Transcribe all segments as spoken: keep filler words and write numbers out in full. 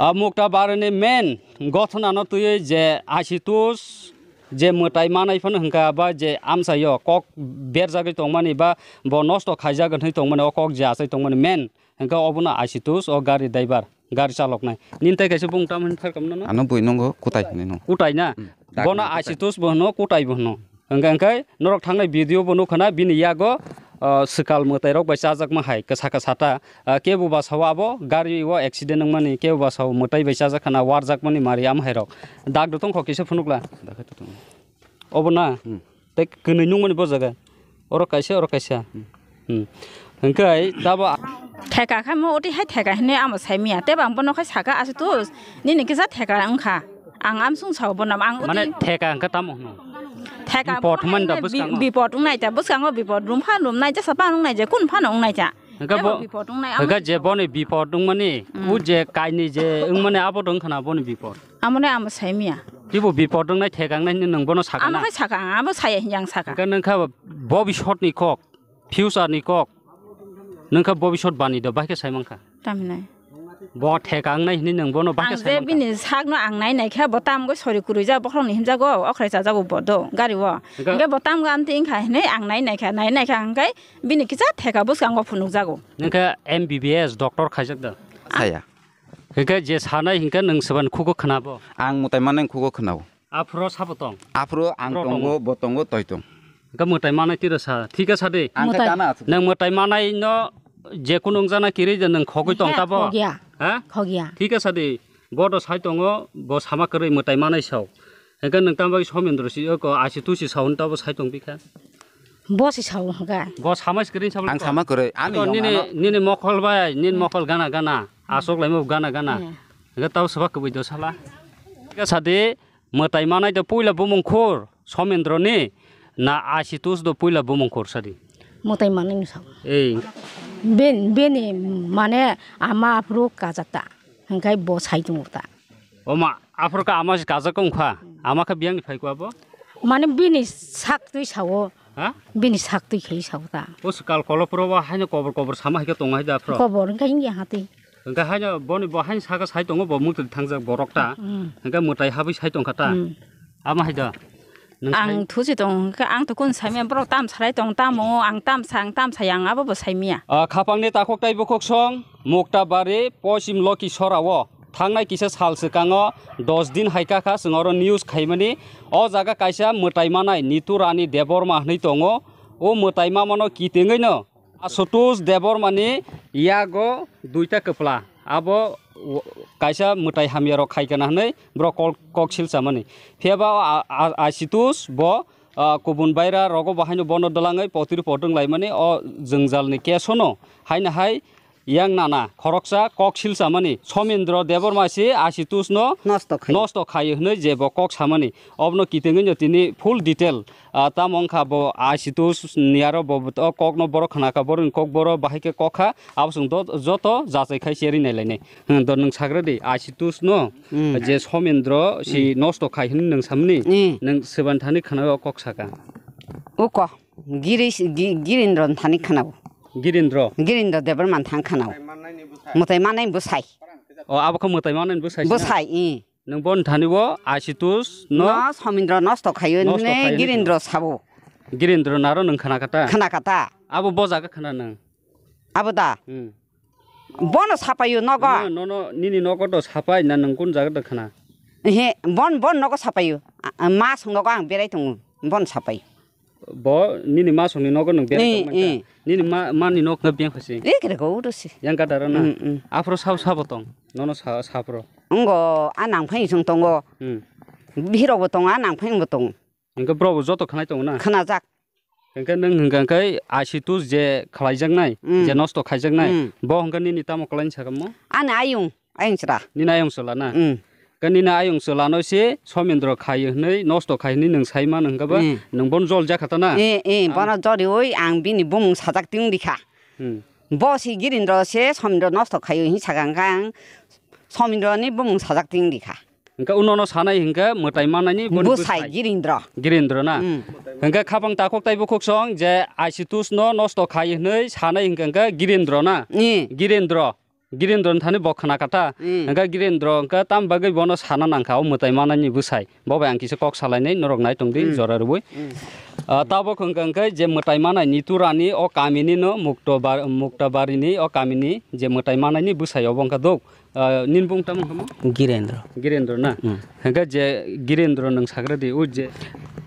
A Mukta Barini main gothonano twiwi je Ashutosh je mwtai manai phano hwnkha ba je amchaio kok berjagwi tongmani ba bo nosto khaijak hinwi tongmani, o kok je achai tongmani main hwnkha obono Ashutosh, o gari driver, gari chaloknai. Nini tai kaisa bung tamo hinwi pharkha mano? Ano bui nungo kutai hinwi nung. Kutai na? Hmm. Bono Ashutosh bo hwno, kutai bo hwno. Hwnkha hwnkhe norok thangnai video bo nukha na, bini yago, ah, swkal mwtairok bai chajakma hai kwsa kwsa ta. Ah, kebo ba sao abo gari o accident wngmani, kebo ba sao mwtai bai chajak khana, warjakmani mari ama hai rok. Dak do tongkho kisa phunukla. Dakhe to tong. Obo na? Hmm. Tei kwnwi nungmani bo jaga. Oro kaisa, oro kaisa. Hmm. Hmm. Hwnkhe tabo. Theka khe mo oti hai theka hinwi amo sai miya. Tei bang bono khai saka Ashutosh. Nini kisa theka wngkha. Ang amsung sao bono ang mane oti theka hwnkhe tamo hwno? Theka bipot hwnmani da bwskango? Bipot wngnai ta bwskango bipot rum phan rum nai jesa phan wngnai je kun phan wngnai ta. Hwnkhe bo bipot wngnai ang hwnkhe je boni bipot wngmani, hmm, o je kaini je wngmani abo wngkha na boni bipot. Amone amo sai miya. Kibo bipot wngnai theka wngnai hinwi nwng bono saka na? Amo khai saka ang, abo saya hinwi ang saka. Hwnkhe nwng kha bobisotni kok. Future ni kok. Nwng kha bobisot bani do, bahai khe sai mankha. Tamhinai. Bo theka wngnai hinwi nwng bono bahai khe sai mankha. Ang je bini sakno ang nai nai khe bo tamgwi sori kwrwi jak, bokhorokni himjago, okhrai chajago bo do, gari o. Hwnkhe hwnkhe bo tamgwi amtwi wngkha hinwi ang nai nai kha, nai nai kha hwnkhe bini kisa theka bwskango phunukjago. Nwng khe M B B S doctor khaijak da? Saya. Hwnkhe je sanai hwnkhe nwng swbani khugo khwnabo? Ang mwtai manai khugo khwnao. Aphuru sabo tong? Aphuru ang tongo, bo tongo, toi tong. Hwnkhe mwtai manai tiro sa, thik khe sa di. Ang khe mwtai. Kana asuk. Nwng mwtai manai no je kunu wngjakna kiri je nwng khogwi tong tabo? Khogya. Ha? Khogya. Thik khe sa di. Bo do sai tongo, bo sama kwrwi mwtai manai sao. Hwnkhe nwng tamo bagwi Somendro si, oko Ashutosh si sao hwn tabo sai tong bikha? Bo si sao hwnkhe. Bo sama screen sabo. Ang sama kwrwi. Ani nini, nini mokol bai, nini mokol gana gana. Asok laimo gana gana. Hmm. Hwnkhe tabo swbak kwbwi do sala. Thik khe sa di. Mwtai manai do puila bumung khur Somendro ni na Ashutosh do puila bumung khur sadi? Mwtai manai no sao. Ei. Ben, beni mane ama aphuru kajak ta. Hwnkhe bo sai tongo ta. O ma, aphuru ka ama se kajak wngkha. Ama khe biyang ni phai kho abo? Mane bini sak twi sao. Ha? Bini sak twi khe sao ta. O swkal kolopro bo haino kobor kobor sama hai khe tongo hai da aphuru. Kobor wngkha wngya hati. Hwnkhe haino boni bo haino saka sai tongo, bo mukti thangjak borok ta. Mm. Hwnkhe mwtai habwi sai tongkha ta. Mm. Amo hai da. Ang thusi tong hwnkhe ang to kun saimya borok tam salai tong tamo ang tam sa ang tam sa yang abo bo saimya. Ah, khapangni takhuk tai bukhuk song Mukta Bari Pochim Loki Sora o thangnai kisa sal swkango dos din hai kakha chwng oro news khaimani. O jaga kaisa mwtai manai Nitu Rani Debbarma hwnwi tongo. O mwtai mamano kitengwi no Ashutosh Debbarmani yago duita kwpla. Abo w-, kaisa mwtai hamya rok khai kana hwnwi borok kol-, kok sil chamani. Phiya ba a-, a-, Ashutosh bo, ah, kubun baira rogo bo haino bono dwlangwi potri potwng laimani o jwngjalni case-o no haino hai yang nana khoroksa kok sil chamani. Somendro Debbarma se Ashutosh no nosto khai, nosto khai hwnwi je bo kok samani. Obono kitengwi no tini full detail Ah, tamo wngkha bo Ashutosh ni aro bo, bo o kokno borok khna kha, borokni kok boro bahai khe kok kha, abo chwng do-, joto jachai khai cherwi nai lainai. Hmm, do nwng sagra di, Ashutosh no, hmm, je Somendro si, hmm, nosto khai hwnwi nwng samni, hmm, nwng swbani thani khna o kok saka. Uko, Giri-, Gi-, Girindro thani khna o. Girindro? Girindro Debbarma thang khna o. Mwtai manai bwsai. O, abo khe mwtai manai bwsai se na? Bwsai, hmm. Nwng boni thani o Ashutosh no, no, Somindro nosto khayo, nosto hwnwi khayo hwnwi Girindro sabo. Girindro naro nwng khna kha ta? Khna kha ta. Abo bo jaga khna nwng? Abo da? Hmm. Bono sapayo nogo. No, no, no, nini nogo do sapai na nwng kun jaga do khna? Ehe, bon, bon nogo sapayo. A, a, ma song nogo ang berai tongo. Bon sapai. Bo nini ma songni nogo nwng berai tongmani ta? Eh, eh. Nini ma, mani nok no biyang phasi? Eh, kere ko udo si. Yang gada rana? Mm, mm. Aphro sabo sabo tong? Nono sa, saphro? Ngo, a nang phai song tongo. Hmm. Bihirok bo tongo, a nang phai bo tongo. Hingke bro bo joto khanai tongo na? Khanajak. Hingke nwng hingka khe Ashutosh je khlaijaknai, mm, je nosto khaijaknai, mm, bo hingke nini tamo kwlaini sakamo? Ani ayung. Ayung chwra. Nini ayung chwla na? Mm. Khe nini ayung chwla no se Somindro khai hwnwi, nosto khai hwnwi nwng sai mano hwnkhe ba, mm, nwng bono jol jak kha ta na? Eh, eh, ang bono joriui ang bini bumung sajak ting di kha. Hmm. Bo si Girindro se Somindro nosto khai hwnwi saka hwnkhe ang Somindro ni bumung sajak ting di kha. Hwnkhe uno no sanai hwnkhe mwtai manai ni boni bwsai, bwsai. Girindro. Girindro na? Hmm. Hwnkhe khapang takhuk tai bukhuk song je Ashutosh no nosto khai hwnwi sanai hwnkhe, hwnkhe Girindro na? Eh. Girindro. Girendro ni thani bo khna kha ta. Hmm. Hwnkhe Girendro hwnkhe tam bagwi bono sana nang kha o mwtai manani bwsai. Bo bai ang kisa kok salainai norok nai tong di Hmm. jora rwui. Hmm. Ah, tabok hwnkhe, hwnkhe je mwtai manai Nitu Rani o kamini no Mukto bar-, Mukta Barini o kamini je mwtai manani bwsai obo wngkha dok. Ah, nini bung tamo wngkha mo? Girendro. Girendro na? Hmm. Hwnkhe je Girendro nwng sagra di, o je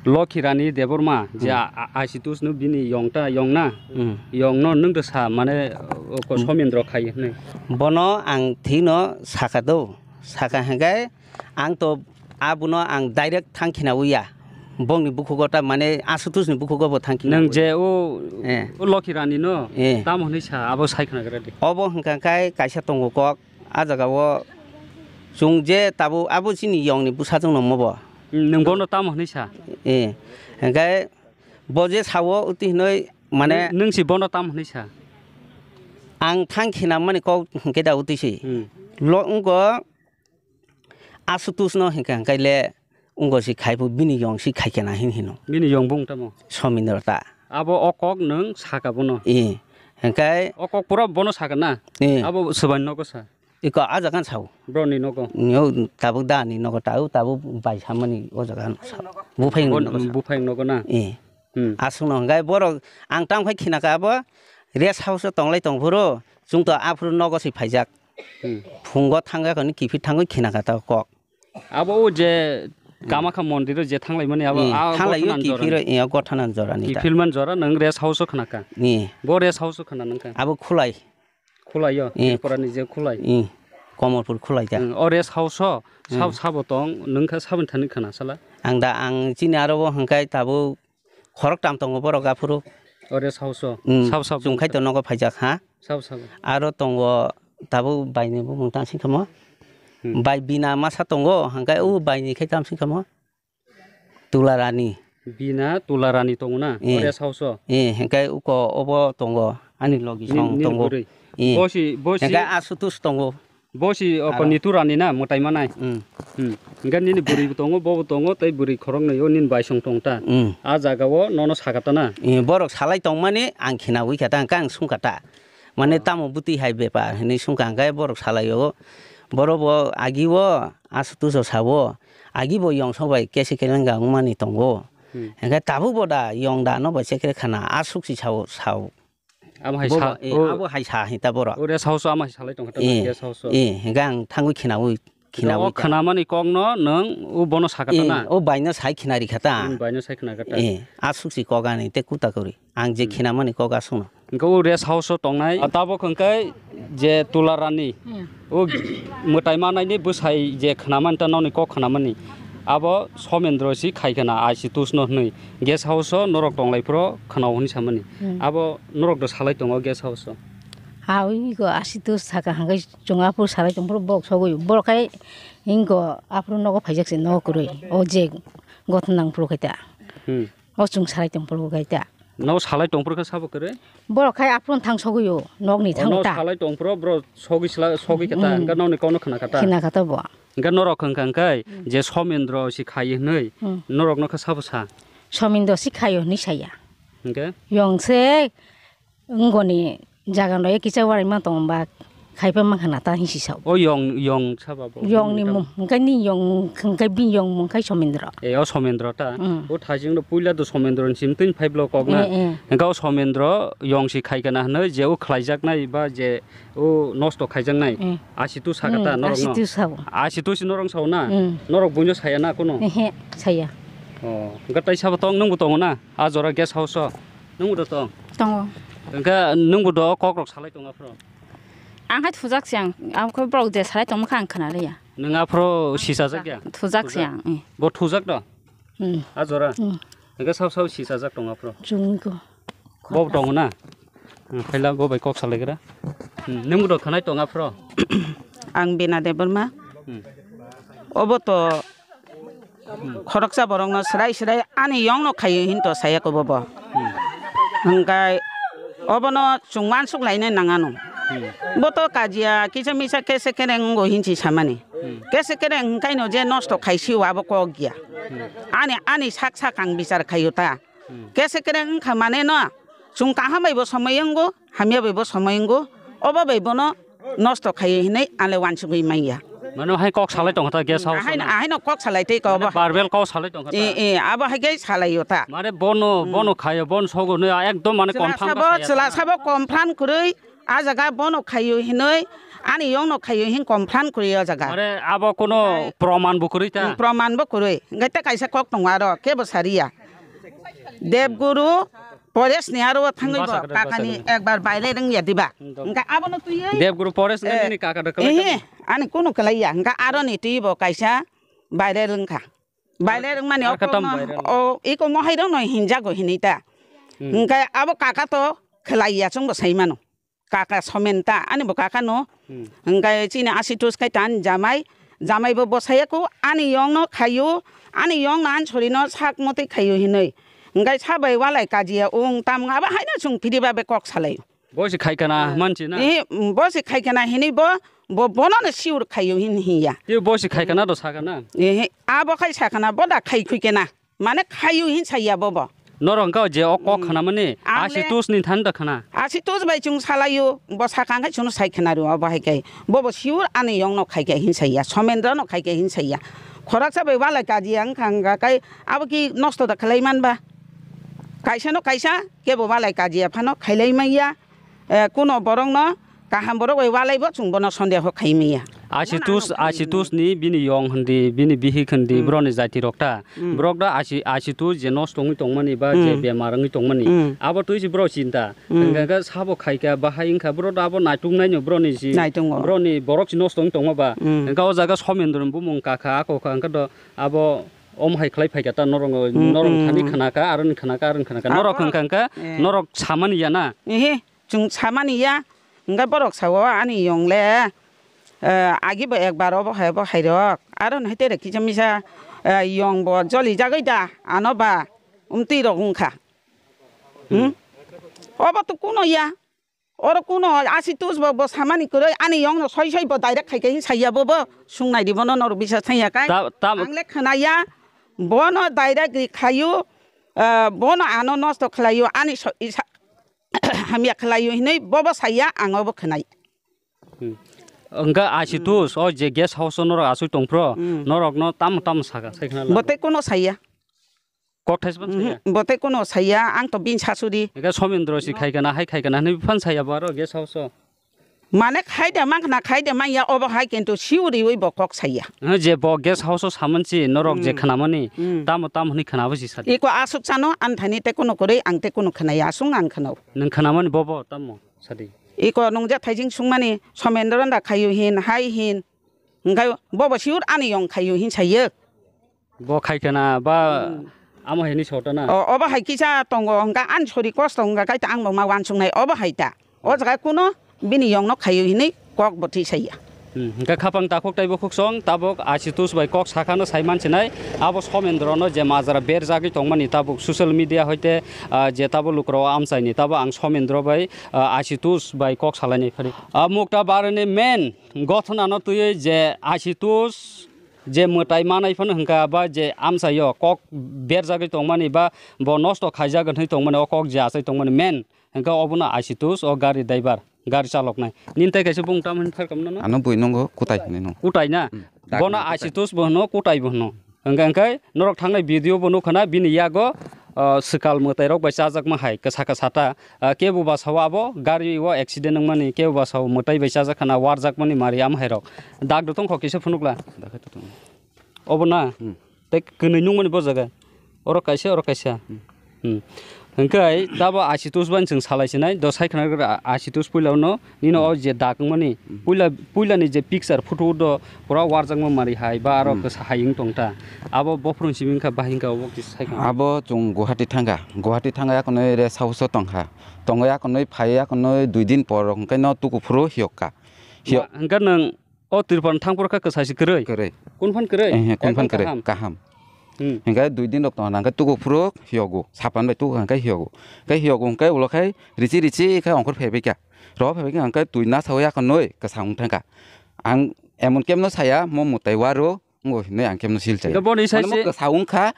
Lokhi Rani Debbarma, je Hmm. a-, a-, Ashutosh no bini yong ta, yong na? Hmm. Yong no nwng do sa, mane, o ko Hmm. Somendro khai hwnwi. Bono ang thino saka do, saka hwnkhe ang to abono ang direct thang khina uya. Bongni bukhugo ta, mane Ashutosh ni bukhugo bo thang khina Nwng uya. je o, Eh. o Lokhi Rani no, Eh. tamo hwnwi sa, abo sai khna gra di. Obo hwnkha khai kaisa tongo kok. A jaga o chwng je tabuk abo chini yong ni bwsa chwng nongmo bo. Hmm, nwng bono tamo hwnwi sa? Eh, hwnkhe bo je sao, uti hwnwi mane Nwng, nwng si bono tamo hwnwi sa? Ang thang khina mani kok hwnkhe da uti si. Hmm. Lo wngko Ashutosh no hwnkhe hwnkhe le wngko si khai bo bini yong si khai khe na hin hino. Bini yong bung tamo? Somindro ta. Abo o kok nwng saka bono? Eh, hwnkhe O kok pura bono saka na? Eh. Abo swbani nogo sa? Iko a jaga sao. Bro ni nogo. Nyo tabuk da ni nogo tau tabuk bai samani o jaga sao. Buphai Bo-, nogo sao. Buphai nogo na? Eh. Hmm. Aswk no hwnkhe borok ang tamo khai khina kha abo rest house o tonglai tong phuru chwng to aphuru nogo se phaijak. Hmm. Phungo thangya kani kiphir thangwi khina kha ta kok. Abo o je Kamakha mondir o je thanglai mani abo Hmm. a Thanglaio gothanan jora kiphir ni. Iya gothanan jora ni ta. Kiphil man jora nwng rest house o khna kha. Ni. Bo rest house o khna nang kha. Abo khulai. Khulai yo, Eh, Tripura ni je khulai. Eh, Komolpur khulai ta. Hmm, o rest house o sab Hmm. sabo tong, nwng kha saboni thani khana sala. Ang da, ang chini aro bo hwnkhe tabuk khorok tam tongo borok aphuru. O rest house o Hmm, sab sabo chwng khai to nogo phaijak ha. Sab sabo. Aro tongo tabuk baini bumung tang sing khamo. Hmm. Bai bina masa tongo, hwnkhe o baini khai tam sing khamo. Tularani. Bina Tularani tongo na? Eh. O rest house o? Eh, hwnkhe uko obo tongo. Ani logi Ni-, song nini tongo. Bwrwi. Eh. Bosi, bosi, Hwnkhe Ashutosh tongo. Bosi o Aro. Nitu Rani na mwtai manai? Mm. Hmm. Hwnkhe nini bwrwi bo tongo, bo bo tongo, tei bwrwi khoroknwi o nini baisong tong ta. Mm. A jaga o nono saka ta na? Eh, borok salai tongmani ang khina wi kha ta, hwnkhe ang sung kha ta. Mane Oh. tamo bwtwi hai bepar hinwi sung kha, hwnkhe borok salai o. Borok bo agi o Ashutosh o sao. Agi bo yong sok bai kese kelenga wngmani tongo. Hmm. Hingke tabuk bo da yong da no bai chekre khana asuk si sao, sao. Amo hai Bo sa, ba, eh, o, abo hai sa hinta borok. O rest house o amo hai salai tongkha ta Eh, guest house o. Eh, hingke ang thangwi khinawi, Hingke khinawi o ta. Khnamani kok no nwng o bono sakha ta Eh, na? O bai no sai khinari kha ta. Hmm, bai no sai khna kha ta. Eh, asuk si kok ani te kuta kori. Ang je Hmm. khinamani kok aswkno. Hingke o rest house o tongnai, tabok hingke je Tularani, Hmm. o mwtai manaini bwsai je khnamani ta nokni kok khnamani, abo Somendro si khai khna Ashutosh no hinwi guest house o norok tonglai phuru khna o hinwi samani. Hmm. Abo norok do salai tongo guest house o. Ha, ui go Ashutosh saka hingke chwng aphuru salai tong phuru borok sogwi, borok khai hingo aphuru nogo phaijak se nogo kwrwi, o je gotha nang phuru khai ta. Hmm. O chwng salai tong phuru khai ta. No salai tong phuru khe sabo kwrwi? Borok khai aphuru thang sogwi o, nokni O, thang no ta. Salai tong phuru bro sogwi sla-, sogwi khe ta, Hmm. hingke nokni kokno khna kha ta. Khna kha ta bo. Hingke norok hingka hingke Hmm. je Somendro si khai hinwi, Hmm. norok no khe sabo sa? Somendro si khai o hinwi saya. Hingke? Yong se wngoni jaga no kisa uaring ma tong ba khaipa mankha na ta hinsi sao. O yong, yong sabo bo. Yong ni mung, hingke ni yong, hingke bini yong mung khai Somendro. E, o Somendro ta. Mm. O thajing do puila do Somendro ni sim tin phai blo kok na. Eh, eh. Hingke o Somendro yong si khai kana hino je o khlai jak nai ba je o nosto khai jak nai. Eh. Ashutosh saka ta Mm, norok no. Ashutosh sao. Ashutosh si norok sao na. Mm. Norok buino saya na kuno. Ehe, saya. O, hingke tai sabo tong nung bo tongo na. A jora guest house o. Nwng bo do tong? Tongo. Hwnkhe nwng bo do kok rok salai tong aphro? Ang hai thujak se ang, ang khe borok je salai tongma khe ang khna liya. Nwng aphro sisajak ya? Thujak se ang, eh. Bo thujak do? Hmm. A jora? Hmm. Hwnkhe sao sao sisajak tong aphro? Chwng ko. Bo tongo na? Hmm, phaila bo bai kok salai gra. Hmm, nwng bo do khwnai tong aphro? Ang Bina Debbarma. Hmm. Obo to Khoroksa borokno srai srai ani yongno khaio hinto saya kobo bo. Hwnkhe obono chwng uansuk lainai nangano. Bo to kajia kisa misa kese kereng wngo hinsi samani. Kese kereng hwnkhaino je nosto khaisio abo kok ya. Ani, ani sak sak ang bichar khaio ta. Kese kereng wngkha mane no chwng kaham bai bo somoi wngo, hamya bai bo somoi wngo. Obo bai bono nosto khaio hinwi ale wansugwi manya. Mane hai kok salai tongkha ta guest house Ahai no, no? Ahai no kok salai tei ko Mane bo. Barbel kok salai tongkha ta? E, e, abo hai khe salaio ta. Mane bono, Hmm. bono khaio, bon sogo no ekdom mane Chwla confirm sabo, ka saya chwla ta. Sabo confirm kwrwi, a jaga bono khaio hinwi, ani yong no khaio hin confirm kwrwi o jaga. Mane abo kono Hai. Proman bo kwrwi ta? Hmm, proman bo kwrwi. Hingke ta kaisa kok tongo aro, kebo sariya. Debguru Pores ni aro thangwi Basa bo kwrwi, basa kakani kwrwi. Ekbar baire rwngya diba. Hmm, dong. Hingke abono twiwi Debguru Pores ni Eh, nini kaka da kwlai ehe, tamo? Ani kunu kwlaiya. Hingke aro ni twi bo kaisa baire rwngkha. Baire rwngmani Ar o katam koma, baire rwng? O iko mohai rokno hinjago hinwi ta. Hmm. Hingke abo kaka to khwlaiya chwngbo sai mano. Kaka somen ta, ani bo kaka no. Hmm. Hingke chini Ashutosh khai ta ani jamai, jamai bo bosaya ko, ani yong no khaio, ani yong no ani sori no sak motwi khaio hinwi. Hingke sabai walai kajiya ung tam abo haino chwng phiri ba be kok salai. Bo se khai kana Ah. manchi na? Eh, mm, bo se khai kana hinwi bo, bo, bono no sure khaio hin hiya. Tei bo se khai kana do sa kana? Eh, abo khai sa kana, bo da khai khui kana. Mane khaio hin saya bobo. Norok hwnkha je o kok Hmm. khwnamani Ang le Ashutosh ni thani da khwna. Ashutosh bai chwng salaio, bo sakang khai chwngno sai khwna rw, obo hai khe. Bobo sure ani yong no khai khe hin saya, Somendra no khai khe hin saya. Khoroksa bai walai kajiya wngkha wngkha khai abo ki nosto da khlai man ba. Kaisa no kaisa kebo walai kajiya phano khailai manya. Eh, kuno borok no kaham borok bai walai bo chwng bono sondeho khai manya. Ashutosh, Bono ano khai Ashutosh ni bini yong hindi, bini bihik hindi, Hmm. borok ni jati rok ta. Hmm. Borok da Ashi-, Ashutosh je nosto wngwi tongmani ba je Hmm. bemar wngwi tongmani. Hmm. Abo twi si borok chinta. Hmm. Hingkha khe sabo khai kha bahai wngkha borok da abo naituk nai no borok ni si. Naitungo. Borok ni borok si nosto wngwi tongma ba. Hmm. Hingkha o jaga Somendra ni bumung kakha ako kha hingkha do abo om hai khlai phai kha ta norok Hmm, norok hmm, thani hmm. khana kha aro ni khana kha aro ni khana kha. Abo norok hingkha hingkha Eh. norok samani ya na. Ehe. Chwng samani ya, hingkhe borok sao ani yong le, eh, agi bo ekbar obo hai, obo hai rok. Aro no hai tere kisa misa, eh, yong bo joli jagwi da, ano ba, umtwi rok wngkha. Hmm? Obo to kuno ya. Oro kuno Ashutosh bo, bo samani kwrwi, ani yong no soi soi bo direct khai khai hin saya bo, bo. Sung nai di bono norok bisa thang ya kai. Ta-, tam- Ang le khna ya, bono direct ri khayu, eh, bono ano nosto khlayu, ani so-, isa-, hamya khlaio hinwi bobo saiya, ang obo khwnai. Hmm. Wngkha Ashutosh, o je guest house o norok aswk tongphro, Hmm. norokno tamo tamo saka, sai khna Bo tei kono saiya. Kok thaisban Mhm, saiya. Bo tei kono saiya, ang to bini sasuri. Wngkha Somendra si khai kana, hai khai kana hinwi phan saiya bo aro guest house o. Mane khai de mang khna, khai de mang ya, obo hai kintu siuriwi bo kok saiya. Wngkha je bo guest house o saman si norok je Hmm. khna mani, Hmm. tamo tamo hinwi khna bo si sadi. Iko aswk chano, ang thani tei kono kwrwi, ang tei kono khna ya, aswk ang khna o. Nwng khna mani bobo tamo? Sadi. Iko nungja thaijing sungmani Somendra da khayu hin, hai hin. Hingkhe bobo siur ani yong khayu hin sayo. Bo khai khana ba Hmm. amo hai ni sota na? O, obo hai kisa tongo, hingkha ani sori kosto hingkha khe ta ang bo ma wansuk nai obo hai ta. O jaga kuno bini yong no khayu hinwi kok bo twi saiya. Hmm, hingkha khapang takhuk tei bukhuk song tabuk Ashutosh bai kok sakhano sai mansinai. Abo Somendra no je majra berjagwi tongmani tabuk social media hoite, ah, je tabuk lukurok amchaini tabuk ang Somendra bai, ah, Ashutosh bai kok salainai phari. Ah, Mukta Barani main gothona no twiwi je Ashutosh je mwtai manai phano hingkha ba je amchaio kok berjagwi tongmani ba bo nosto khaijak hinwi tongmani o kok je achai tongmani main. Hingkhe obono Ashutosh o gari driver, gari chaloknai. Nini tai kaisa bung tamo hini pharkam nono? Ano bui nungo kutai hinwi nung. Kutai na? Hmm. Bono Dak kutai. Ashutosh bo hino, kutai bo hino. Hingkhe, hingkhe norok thangnai video bo nukha na bini yago, ah, swkal mwtai rok bai chajakma hai kwsa kwsa ta. Ah, kebo ba sao abo gari o accident wngmani, kebo ba sao mwtai bai chajak khana warjakmani mari ama hai rok. Dak do tongkho kisa phunukla. Dak hai to tong. Obo na? Hmm. Tei kwnwi nungmani bo jaga. Oro kaisa, oro kaisa. Hmm. Hmm. Hingkhe tabo Ashutosh bai chwng salai sinai, do sai khna gra Ashutosh puila no, nino o je dak wngmani, Hmm. puila, puila ni je picture photo do, pura warjakma mari hai, ba aro Hmm. kwsa hai wng tong ta. Abo bophuru simi wngkha, bahai wngkha, obo kisa sai khna. Abo chwng Guwahati thangkha, Guwahati thangkha, yakunui rest house o tongkha. Tongo yakunui phai, yakunui dui din por hwnkhe no tuku phuru hiyokka. Hiyo- Ma, hingkhe nwng O Tripura ni thangphuru khe kwsai se kwrwi? Kwrwi. Kunu phano kwrwi? Ehe, kunu phano Ekdom kwrwi. Kaham. Kaham. Hmm. Hingkhe dui din rok tongna hingkhe tuku phuru hiyogo. Sapan bai tuku hingkhe hiyogo. Hingkhe hiyogo hingkhe ulo khai richi richi khe ongkhor phaibai kha. Ro phaibai kha hingkhe twi na sao yakhonoi kwsa wng thangkha. Ang emon kemno saya mo mwtai waro wngo hinwi ang kemno sil chaya. Hingkhe boni sai Mane mo se kwsa wng kha.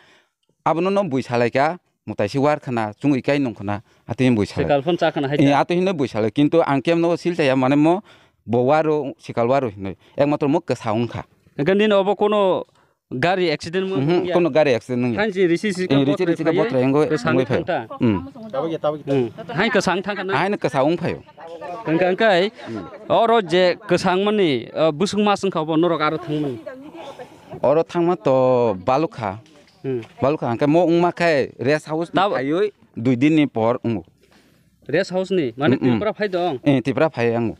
Abono no bui salai kha, mwtai se war khna, chungwi kai nung khna, atwi bui salai. Swkal phano cha khna hai Eh, ta. Atwi hino bui salai, kintu ang kemno sil chaya, mane mo bo waro, sikal waro hinwi. Ekmatro mo kwsa wngkha. Hwnkhe nini obo kono gari accident mo Mhm, wngya? Kono gari accident wngya. Hain si risi sika Eh, risi botrai risi ka phaiwi botrai wngwi, kwsangwi wngwi phai. Thangta? Hmm. Hmm. Hain kwsang thangkha na? Hain kwsa wng phaio. Hwnkhe, hwnkhe, oro je kwsangmani, uh, busuk mas wngkha obo norok aro thangmani? Oro thangma to balukha. Hmm. Balukha hwnkhe mo wngma khe rest house ni Tab- phaiwi dui din ni por wngo. Rest house ni? Mane Mm, mm. Tripura phai dong? Eh, Tripura phai ang.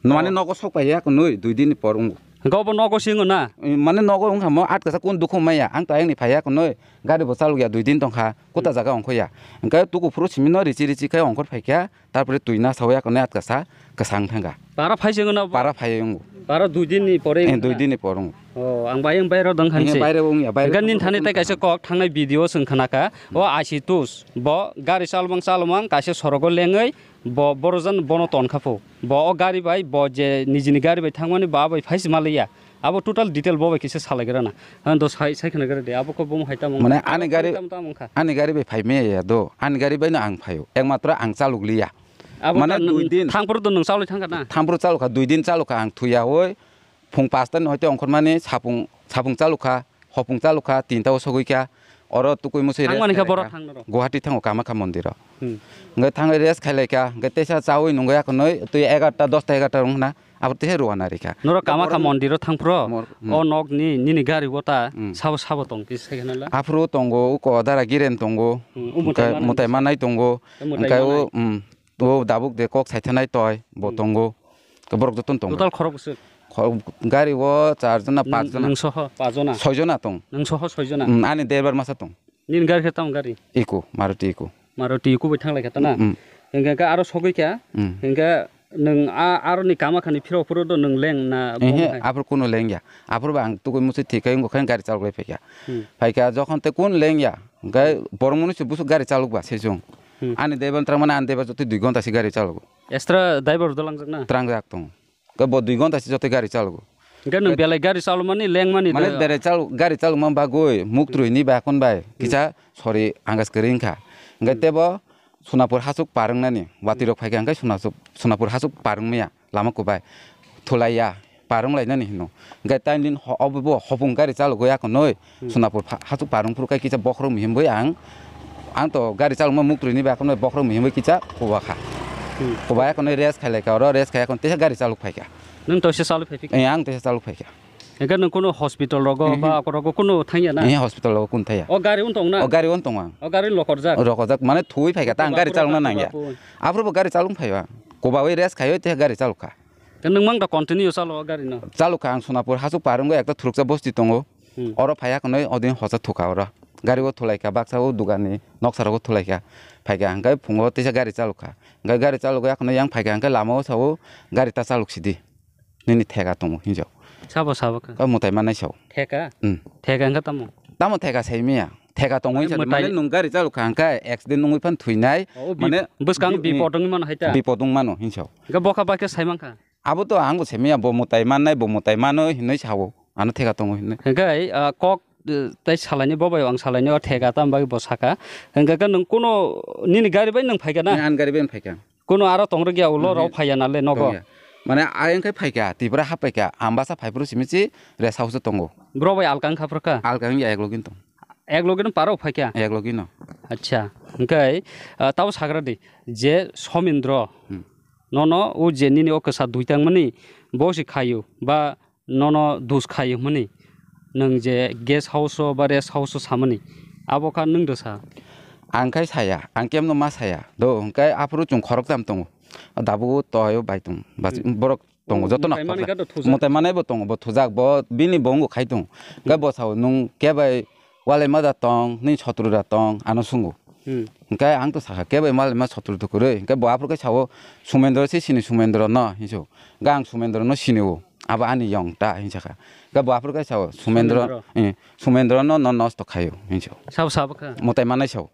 Mane Oh. Nogo sok phai ya kunui dui din ni por wngo. Hwnkhe obo nogo singo na? Eh, mane nogo wngkha mo atkasa kun dukhu maya. Ang to ayang ni phai ya kunui. Gari bo chalok ya dui din tongkha. Kuta Hmm. Jaga ongkho ya. Hwnkhe tuku phuru simi no richi richi khe ongkhor phai kha. Tarpore twi na sawi akonwi atkasa kwsang thangkha. Para phai se wngno bo? Para phai wngo. Para dui din ni pore Eh, wngkha? Dui din ni por wngo. Oh, ang bai, ang bai ro dong khanse. Bai ro wngya, bai ro Hwnkhe wngya. Nin thani tei kaisa kok thangnai video chwng khna kha. O Hmm. Ashitus, bo gari chalmang chalmang kaisa sorogo lengwi bo borojan bono ton kha pho. Bo o gari bai bo je nijini gari bai thangmani ba bai phai se maliya. Abo total detail bo bai kisa salai gra na. Ang do sai, sai khna gra de. Abo ko bomo hai tamo Mane wngkha. Ani gari, Tamo tamo wngkha. Ani gari bai phai me ya do. Ani gari bai no ang phaio. Ekmatro ang chalok liya. Abo Mane ta nung-, dui din. Thangphuru do nung chalwi thangkha na? Thangphuru chalokha, dui din chalokha ang thuya oi. Phung pasta ni hoite ongkhormani sapung, sapung chalokha, hopung chalokha, tinta o sogwi kha. Oro tukui musui rest Thangmani kha khailai borok kha. Thang norok? Guwahati thango Kamakha mondiro. Hmm. Hwnkhe thangwi rest khailai kha. Hwnkhe teisa chawi nungwi akhonwi twi egarta, dosta egarta wng khna. Abo teisa ruwana rikha. Norok Kamakha Borok mondiro thangphuru? Mor-, hmm. O nokni nini gari o ta Hmm. sabo sabo tong kisa sai khna la? Aphuru tongo, uko dara giren tongo. Hmm, o Hwnkhe mutai manai mutai manai tongo. O mutai Hwnkhe o, manai. Hmm. O dabuk de kok saithanai toi bo Hmm. tongo. Ke borok jotono tongo. Total khorok bwswk? Khorok gari o char jona, Nwng, pas jona. Nwng soho pas jona? Soi jona tong. Nwng soho soi jona? Mm, ani driver masa tong. Nini gari khe tamo gari? Iko, Maruti Iko. Maruti Iko bai thanglai kha ta na? Mm. Hingke khe aro sogwi kha? Mm. Hingke nwng a, aroni Kamakhani phirok phuru do nwng leng na Ehe, bom hai? Aphuru kunu leng ya. Aphuru ba ang tugui musi thik khe wngkha gari chalok lai phaikha. Hmm. Phaikha jokhon te kun leng ya. Hingke borok mwnwi se busu gari chalok ba se chwng. Hmm. Ani deba twrang mani, ani deba jotoi dui gonta se gari chalogo. Extra driver rwda langjak na? Twrangjak tongo. Ke bo dui gonta se jotoi gari chalogo. Hingke nwng Ke belai gari chalomani lengmani Mane da? Belai chal-, gari chalokma bagwi muk Hmm. twrwini bai akon bai Hmm. kisa sori angas kwrwi wngkha. Hingke Hmm. tebo Sonapur hasuk par wngnani watwi rok phaikha hingke Sonasuk-, Sonapur hasuk par wngmaya. Lama kubai thulaiya, parwng lainani hino. Hingke taini din ho-, obo bo hopung gari chalogwi akonoi Hmm. Sonapur pha-, hasuk parwng phuru kai kisa bokhorok muhim bai ang, ang to gari chalokma muktrwini bai akonoi bokhorok muhim bai kisa kuba kha. Hmm. Kubai akonoi rest khailai kha, oro rest khai akon teisa gari chalok phaikha. Nwng to se chalok phai phikha? Eh, ang teisa chalok phaikha. Hingke nwng kunu hospital rogo Mhm. ba ako rogo kunu thangya na? Eh, hospital rogo kunu thaya. O gari un tong na? O gari un tong ang. O gari lokorjak? Lokorjak, mane thuwi phaikha ta ang Kuba gari phuru chalokna ba nangya. Kuba phuru. Aphuru bo gari chalok phaiwa. Kubawi rest khaiwi teisa gari chalok kha. Ke nwng mang da continue chalo o gari no? Chalokha ang Sonapur hasuk par wngwi ekta thuruksa bosti tongo. Hmm. Oro phaiya khwnwi odin hosa thukha oro. Gari o thulaikha baksa o dugan ni noksa rogo thulaikha. Phaikha hingke phungo teisa gari chalokha. Hingke gari chalogwi akhwnwi yang phaikha hingke lama o sao gari ta chalok sidi. Nini theka tongo hinjao. Sabo sabo kha. Ka mutai manai sao. Theka? Hmm. Theka hingke tamo? Tamo theka sai miya. Theka tongo Mane hinsa mutai mane nung gari chalokha hingke accident nungwi phan thuinai. O, bi-, Mane bwskang bi-, bipot wngwi mano hai ta? Bipot wng mano hinsao. Hingke bokha bai khe sai mankha? Abo to ang bo semiya, bo mutai mannai, bo mutai mano hinwi sao, ano theka tongo hinwi. Hingke, ah, kok, eh, tei salaini bo bai ang salaini o theka tam bagwi bo saka. Hingke khe nwng kuno nini gari bai nwng phaikha na? Nini ani gari bai phaikha. Kuno aro tongrwk ya ulo rok Mhm. phaiya na le nogo? Tongya. Mane ayang khe phaikha, Tripura hap phaikha, Ambasa phaiphuru simi si rest house o tongo. Bro bai alkang kha phwrwkha? Alkang ya ek login tong. Ek login paro phaikha? Ek login no. Acha, hingke, ah, tabo sagra di, je Somindro, Hmm. Nono o je nini o kwsa dui tangmani bo se khaio ba nono dus khaio hwnmani nwng je guest house o ba rest house o samani abo kha nwng da sa? Ang khai saya, ang kemno ma saya. Do hwnkhe aphuru chwng khoroktham tongo. Dabu toyo bai tong. Bas Hmm. borok tongo, Oh, jotono mutai mani khoroksa. Kha do thujak. Mutai manai bo tongo, bo thujak, bo bini bo wngbo khai tongo. Hwnkhe Hmm. bo sao, "Nwng kebai walai ma da tong, nini sotru da tong?" ano swngo. Hmm. Hwnkhe ang to sakha, "Kebai walai ma sotru da kwrwi?" Hwnkhe bo aphuru khe sao, "Sumendro se sini Sumendro no," hinso. Hwnkhe ang Sumendro no sini o, abo ani yong ta, hinsakha. Hwnkhe bo aphuru khe sao, "Sumendro, Sumendro. Eh, Sumendro no, no nosto khaio," hinso. Sabo sabo kha? Mutai manai sao.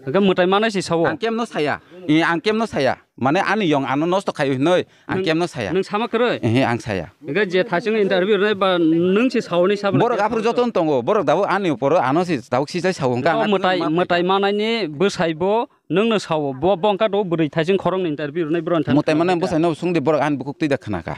Hwnkhe mwtai manai se sao. Ang kemno saya. Eh, ang kemno saya. Mane ani yong ano nosto khayo hinoi. Ang Nwng, kemno saya. Nwng sama kwrwi? Eh, ang saya. Hwnkhe je thasing interview rwnai ba nwng se saoni sabo. Borok aphuru joto tongo. Borok dabo ani uporo ano se dabo sijai sao hwnkhe. O ang mwtai, mwtai manaini bwsai bo nwngno sao. Bo, bo wngkha to bwrwi thasing khoroknwi interview rwnai bro. Mwtai manai bwsai no swngdi borok ani bukhuk twi da khnakha.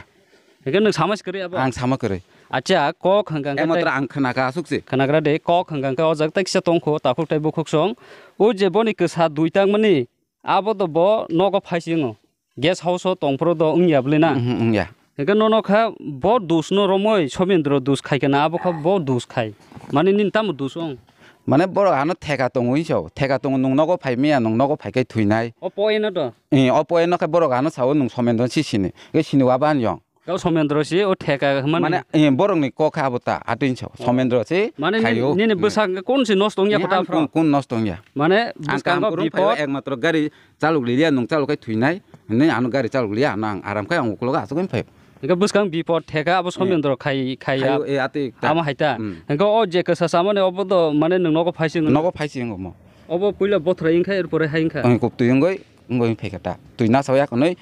Hwnkhe nwng sama se kwrwi abo? Ang sama kwrwi. Acha, kok hwnkha hwnkhe Ematra tei ang khnakha aswk se. Khnagra de, kok hwnkha hwnkhe o jaga tei kisa tongkho, takhuk tei bukhuk song. O je boni kwsa dui tangmani, abo do bo nogo phai se wngo. Guest house o tongphuru do wngya bwle na? Mhm, wngya. Hwnkhe nono kha bo dus no romoi Somendro dus khai kana, abo kha bo dus khai. Mane nini tamo dus wng? Mane borok ano theka tongo hinwi sao. Theka tongo, nwng nogo phai maya, nwng nogo phai khe thwinai. O point no to? Eh, o point no khe borok ano sao nwng Somendro si sini. Khe sini waba ani yong. Kau Somendro si o theka hwnmani. Mane, eh, borokni kok kha abo ta, atwini sao. Oh. Somendro si mane khaio. Nini, nini bwsak khe kun si nosto wngya kota aphro? Kun, kun nosto wngya. Mane ang bwskango kam kurung bipod. Phaio, ekmatro gari chalok liya, nwng chalok khai thwinai. Hinwi ano gari chalok liya, ano ang aram khai ang ukologo aswk wng phaio. Hwnkhe bwskang bipod theka abo Somendro khai, khai khaio, abo, eh, atwi ta. Amo hai ta. Hmm. Hwnkhe o je kwsa samani obo do mane nwng nogo phai se wngwi. Nogo phai se wngwi mo. Obo puila bothrai wngkha, erpore hai wngkha. Ang kuptwi wngwi. Wngwi phaikha ta. Twi nasawi akhonwi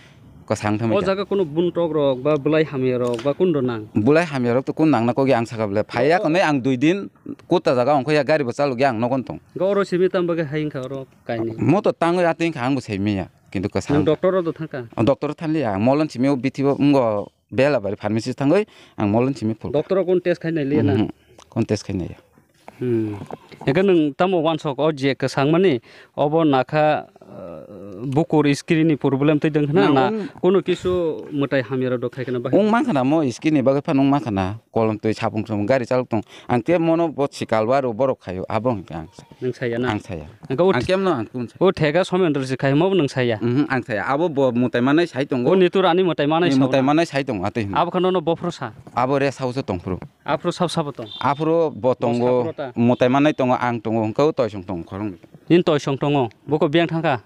kwsang thangwi. O jaga kunu buntok rok ba bwlai hamya rok ba kun rok nang? Bwlai hamya rok to kun nangna kok ya ang saka bwle. Phai akhonwi ang dui din kutta jaga ongkha ya gari bo chalok ya ang nogon tong. Ga oro simi tam bagwi hai wngkha oro kainwi. Mo to tangwi atwi wngkha ang bo sai manya. Kintu kwsang. Nwng doctor rok do thangkha? O doctor thanliya. Molon simi o bithi bo wngkha. Bela bari pharmacy thangwi ang molon simi phul. Doctor rok kun test khai nai liya na? Mhm. Kun test khai nai ya. Hmm. Eke nwng tamo wansok o je kwsang mani obo nakha, uh, bukur screen ni problem twi dong khna na? Na, na, um, kunu kisu mwtai hamya rok do khai khna bahai? Wng mankha na mo screen ni bagwi phano wng mankha na kolom twi sapung sapung gari chalok tong. Ang te mono bo sikal waro borok khaio abo hwnkhe ang. Nwng saya na? Ang saya. Hwnkhe o ang kemno ang kun saya. O theka Somendro se khai mo nwng saya? Mhm, ang saya. Abo bo mwtai manai sai tongo. O nitur ani mwtai manai sao na? Mwtai manai sai tongo atwi hwnwi. Abo khano no bophro sa? Abo rest house o tongphuru. Aphro sab sabo tong? Aphro bo tongo, mwtai manai tongo, ang tongo, hwnkhe o toisong tongo khoroknwi. Nini toisong tongo, boko biyang thangkha.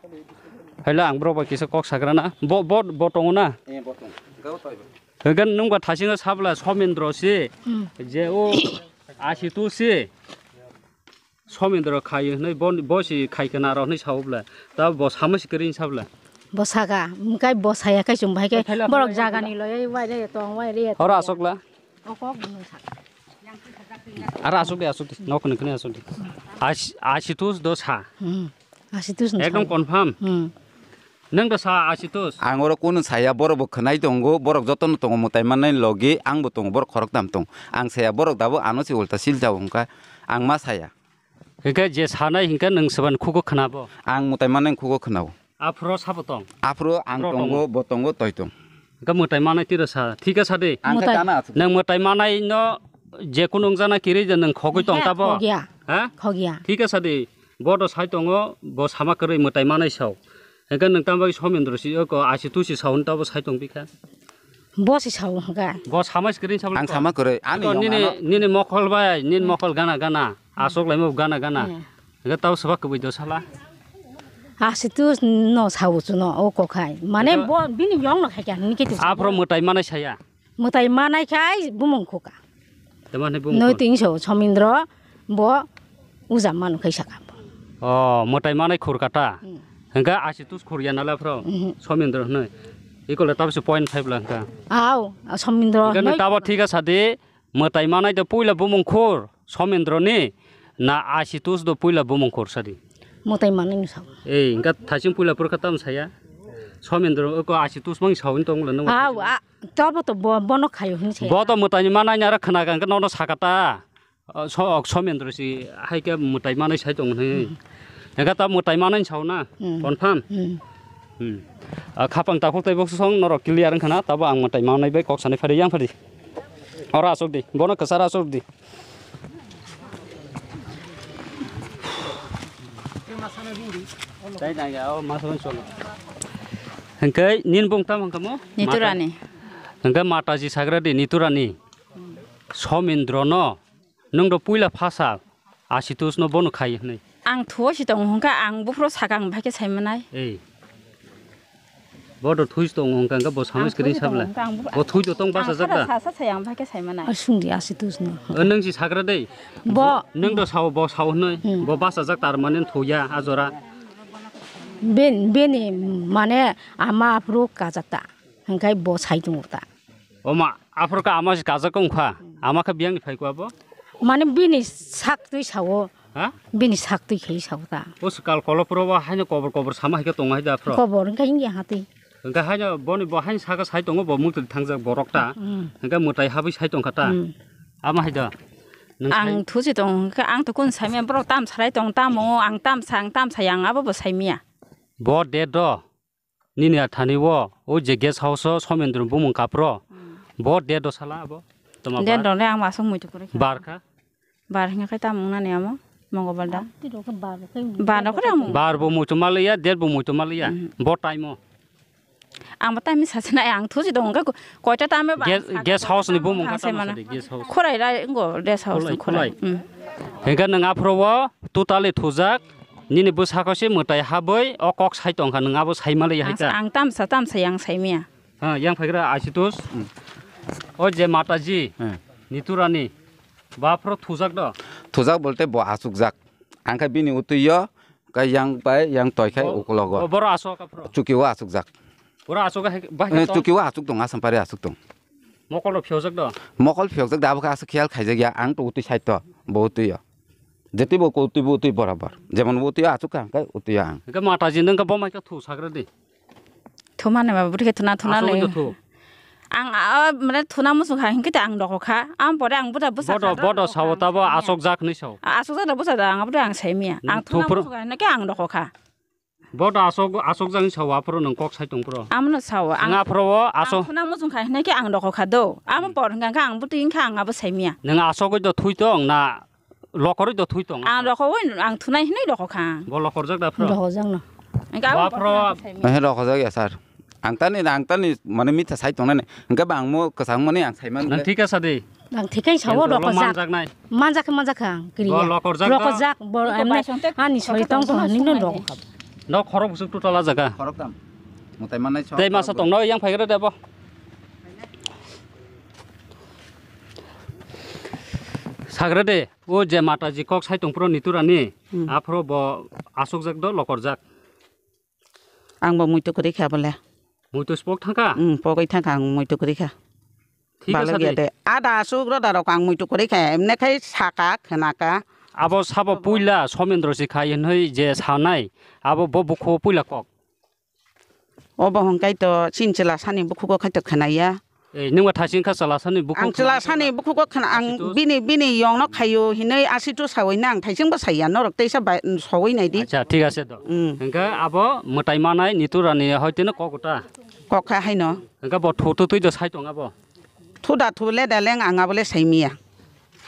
Haila ang borok bai kisa kok sagra na. Bo, bo, bo tongo na? Eh, bo tongo. Hwnkhe o toi bo. Hwnkhe nwng ba thasingo sabla Somendro si, hmm, je o Asitu si. Somendro khai hwnwi bo, bo si khai kana rw hwnwi sao bwle. Ta bo sama si kwrwi sa bwle. Bo saka, hwnkhe bo saya khai chwng bai khe borok jagani loyai wai re tong wai re. Oro aswk la? O kok bwno saka. Aro aswk de, aswk de. Nok ni khni aswk de. As-, Asitus do sa. Hmm. Asitus no sa. Ekdom confirm? Hmm. Nwng do sa Asitus? Ang oro kunu saya, borok bo khwnai tongo, borok jotono tongo mwtai mannai logi, ang bo tongo, borok khoroktham tong. Ang saya, borok dabo ano se ulta sil jao hwnkha, ang ma saya. Hwnkhe je sanai hwnkhe nwng swbani khugo khwnabo? Ang mwtai mannai khugo khwnao. Aphro sabo tong? Aphro ang tongo, bo tongo, toi tong. Hwnkhe mwtai manai tiro sa, thik khe sa di. Ang khe mwtai. Nwng mwtai manai no je kunu wngjaknai kiri je nwng khogwi tong tabo? Khogya. Ha? Khogya. Thik khe sa di. Bo do sai tongo, bo sama kwrwi mwtai manai sao. Hwnkhe nwng tamo bagwi Somendro si, oko Asitus si sao hwn tabo sai tong bikha. Bo si sao hwnkha. Bo sama screen sabo. Ang sama kwrwi. Ani nini, nini mokol bai, nini mokol gana gana. Aswk laimo gana gana. Eh. Hwnkhe tabo swbak kwbwi do sala. Asitus no sao chuno o kokhai. Mane bo bini yong no khaikha hini kitu. Aphro mwtai manai saya. Mwtai manai khai bumung khuka. Tamo hwnwi bumung. Noi tingso Somindro bo uja manu khai saka. O, mwtai manai khur kata. Hmm. Hwnkhe Asitus khur ya nala phro. Mhm. Somindro hwnwi. Ikole tabse point five la hwnkha. Au, Somindro. Hwnkhe noi tabo thik sa di, mwtai manai do puila bumung khur Somindro ni. Na Asitus do puila bumung khur sadi. Mwtai manwi no sao. Ei, hwnkhe thaising puila phuru khe tamo saya. Somindro oko Asitus mang sao hwn tong le nang. Au, a, tobo to bo, bono khayo hwn saya. Bo to mwtai manai ni aro khna kha, hwnkhe nono saka ta. O, so, ok, Somindro si hai khe mwtai manai sai tong hwn. Hmm. Hwnkhe ta mwtai manai sao na? Hmm. Confirm? Hmm. Hmm. A, khapang takhuk tei bok song norok clear wngkha na, tabo ang mwtai manai bai kok sanai phari yang phari. Oro aswk di, bono kwcharo aswk di. Hwnkhe nini bung tamo hwnkha mo? Niturani. Hwnkhe Mataji sagra di Niturani. Somindro no, nwng do puila phasa Asitus no bono khai hwnwi. Ang thuo si tongo hwnkha ang buphuru saka ang bhai khe sai manai. Ei. Bo do thui tong wngkha, hwnkhe bo samai screen sabla. Bo thui do tong basa jak da. Sa sa sai ang bhai khe sai manai. Ar sungdi Asitus no. O nwng si sagra dei. Bo. Nwng do sao, bo sao hwnwi. Hmm. Bo basa jak tar mane thuya a jora. Ben-, bini mane ama aphuru kajak ta, hingkai bo sai tongo ta. Oma, aphuru ka ama se kajak wng kha, ama khe biyang ni phai kha bo? Mane bini sak twi sao, Ha? Bini sak twi khai sao ta. O swkal kolophuru bo haino kobor kobor sama hai khe tongo hai da aphuru? Kobor hingkai hingya ha twi. Hingkai haino boni bo haino saka sai tongo bo mukti thangjak borok ta. Hmm. Hingkai mwtai habwi sai tong kha ta. Hmm. Ama hai da. Nwng sai- Ang thusi tong kha, ang to kun sai miya, borok tam sarai tong, tamo, ang tam sa, ang tam sa, yang abo bo sai miya. Bo date do, nini athani o, o je guest house o Somendro bumung kapro, Hmm. bo date do sala abo? Toma Date bar? do le ang masuk muitu kore kha. Bar kha? Bar hingka khe tamo wngna ni amo, Mongolbar da. Bar no kore amo. Bar bo muitu maliya, date bo muitu maliya. Hmm. Bo time o. Ang bo time sasinai, ang thusi tong kha, koita time ba Guest, guest house ni bumung kha tamo sadi, guest house. Khorai rai ngo guest house ni khorai. Khulai. Hmm. Hingke nwng aphuru o totally thujak, nini bwsako se mwtai habwi o kok sai tong kha, nwng abo sai maliya hai ta. Ang tamsa, tamsa yang sai miya. Ha, yang phaigra Ashutosh. Hmm. O je Mataji, Hmm. Niturani, bo aphuru thujak do? Thujak bolte bo asukjak. Ang khe bini utwi o, Khe yang pai, yang toi khai O, ukulogo. O, boro aswk aphuru? Chuki o aswkjak. Boro aswk hai, bahai Eh, to? Chuki o aswk tong, asam pari aswk tong. Mokol rok phiyojak do? Mokol phiyojak da, abo khe aswk khiyal khaijak ya, ang to utwi side to, bo utwi o. Jeti bo ko utwi, bo utwi borabor. Jemon bo utwi o aswk kha, hingkhe utwi o ang. Hingkhe Mataji nung khe bo mai khe thu sagra di. Thumani ba bwrwi khe thuna, thuna Aswk le. Wngkha thu. Ang, a, a, mane thuna muchung kha, hinkhe ta ang rokho kha. Ang pore ang buda bwsa Bodo, kha, bodo rokho sao kha, tabo ang aswk jak hinwi sao. A, aswk jak da bwsa da, ang abo de ang sai miya. Ang thuna muchung kha, hinke ang rokho kha. Bodo aswk, aswk jak hinwi sao, aphuru nwng kok sai tong phuru. Amno sao, ang, Nga phuru o ang aswk. Thuna muchung kha, hinke ang rokho kha do. Amo por hingka ang bwtwi hingkha ang abo sai miya. Nwng aswk oi do thui tong na Lokorwi do thui tong. Ang rokho oi, ang thunai hinwi rokho kha. Bo lokorjak da phro? Rokho jak no. Ba phro. He rokho jak ya sir. Ang tani, ang tani mane mitha sai tongnani. Hingke ba ang mo kwchang mani ang sai man. Nang thik kha sadi. Ang thik khe sao rokho jak. Manjak nai. Manjak khe manjak kha ang kiriya. Bo lokorjak. Rokho jak bo emne ani sori tong tong hinwi no rokho kha. No khorok busuk total a jaga. Khorok tam. Mutai mannai sok. Tei masa tong no yang phaigra de bo. Sagra de. O je Mataji kok sai tong phro Niturani, Hmm. Aphro bo aswkjak do lokorjak. Ang bo muitu kwrwi kha bole. Muitu spok thangkha? Hmm, pogwi thangkha ang muitu kwrwi kha. Thik kha sadi. Ada aswk roda rok ang muitu kwrwi kha, emne khai saka khwnaka. Abo sabo puila Somendro si khai hinwi je sanai, abo bo bukhu puila kok. Obo hwn kaitor chini chwla sani bukhugo khaito khnaya. Eh, nwng ba thaising kha chwla sani bukhuk. Ang chwla sani bukhugo khna, ang Asitus. Bini, bini yongno khaio hinwi asitu sawi nang thaising bo saiya norok teisa bai, sawi nai di. Acha, thik ase do. Mm. Hwnkhe abo mwtai manai Niturani hoiteno kok uta. Kok kha haino. Hwnkhe bo thu tu twi do sai tong abo. Thu da thu le da leng ang abo le sai miya.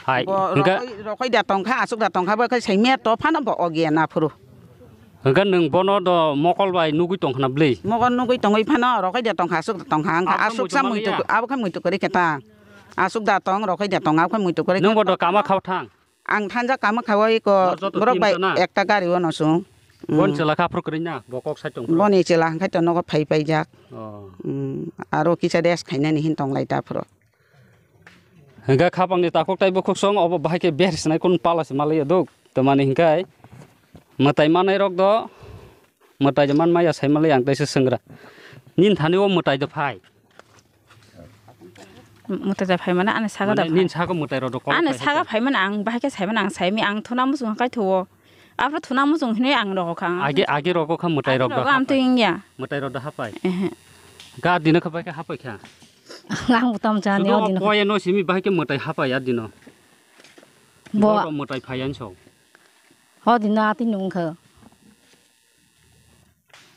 Hai, bo hingke rokoi, rokoi da tongkha, aswk da tongkha, bo khe sai miya to phano bo ogiya na phuru. Hingke nwng bono do mokol bai nugui tongkha na bwlwi? Mokol nugui tongwi phano rokoi da tongkha, aswk da tongkha, hingke aswk sa muitu, abo khe muitu kwrwi khe ta. Aswk da tong, rokoi da tong, abo khe muitu kwrwi khe. Nwng bo do kama khao thang? Ang thanja kama khao iko borok bai ekta gari o no sung. Bon chwla kha phuru kwrwi na, bo kok sai tong phuru. Boni chwla hingke to nogo phai paijak. Oh. Mm, aro kisa rest khainani hin tong lai ta phuru. Hingke khapangni takhuk tei bukhuk song obo bahai khe ber sinai kun pala se malai duk. Tamani hingke mwtai manai rok do mwtai de man maya sai malai ang teisa swngra. Nin thani o mwtai de phai. Mwtai de phai mane ani saga da phai. Nin saga mwtai rok do kok ani saga phai mane ang bahai khe sai mane ang sai mi ang thuna muchung kai thuo. Aphro thuna muchung hinwi ang rokho kha. Age, age rokho kha mwtai rok do hapai. Amtwi wngya. Mwtai rok do hapai. Ehe. Ga dino kha bai khe hapai kha. Ang bo tam chani o dino. Poya no simi bai khe mwtai hapai a dino. Bo. Bo mwtai phai ani so. O dino ati nung kha.